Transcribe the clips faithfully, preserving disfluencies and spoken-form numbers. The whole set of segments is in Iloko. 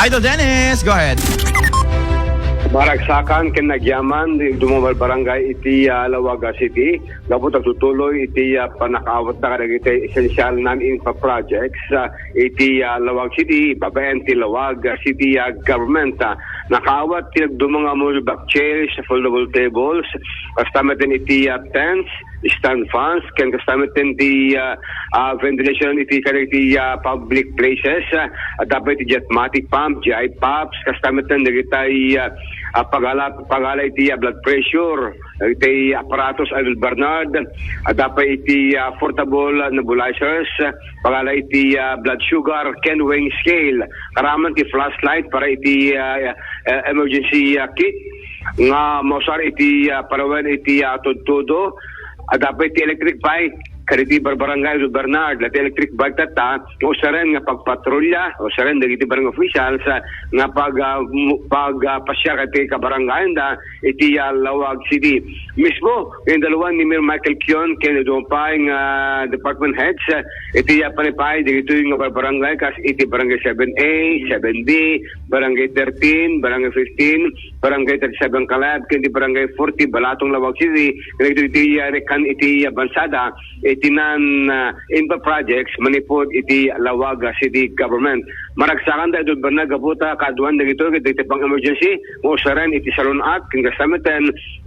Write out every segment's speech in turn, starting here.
Idol Dennis, go ahead. Maragsakan ken nagyaman ti dumangan a barangay iti, ah, Laoag City. Gapu ta tutuloy iti, ah, pannakaawatda kadagiti essential non-infra projects, ah, iti, ah, Laoag City, babaen ti Laoag City, ah, government. Ah, nakaawat ti nagdumang a movable back chairs, foldable tables, kasta met iti, ah, tents, stand fans, ken kasta met ti, ah, ah, ventilation iti kadagiti, ah, public places. Ah, adda pay ti Jetmatic pump, G I pumps, kasta met dagiti, ah, ah, pagala, pagala iti, ah, blood pressure, iti apparatus, Idol Bernard, adda pay iti, ah, portable nebulizers, pagala iti, ah, blood sugar, ken weighing scale, karaman ti flashlight para iti, ah, ah, emergency, ah, kit nga mausar iti, ah, parawen iti, ah, tudtudo. Adda pay iti electric bike kadagiti barbarangay, Idol Bernard, dagiti electric bike tatta, usaren nga pagpatrulla, usaren dagiti barangay officials, ah, nga pag, ah, mu-, pag, ah, pasiar kadagiti kabarangayanda iti, ah, Laoag City. Mismo, ken daluan ni Mayor Michael Kion, ken dumappay nga department heads, ah, iti, ah, panipay, dagitoy nga barbarangay, kas iti Barangay seven A, seven B, Barangay thirteen, Barangay fifteen, Barangay thirty-seven Caleb, ken di Barangay forty Balatong, Laoag City, ken iti, ah, rekan iti, ah, bansada, iti nan, ah, infra projects manipud iti Laoag City Government. Maragsakan da, Idol Bernard, gapu ta kaaduan dagitoy ket iti pang-emergency, usaren iti salun-at, ken kasta met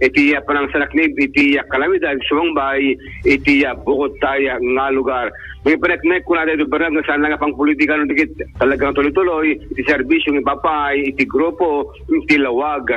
iti, ah, panangsalaknib iti, ah, kalamidad sumangbay iti, ah, bukod tayo nga lugar. Mangipaneknek kunada, Idol Bernard, nga saan lang a pangpolitika no dagiti talagang tuloy-tuloy iti serbisyo nga ipapaay iti grupo iti Laoag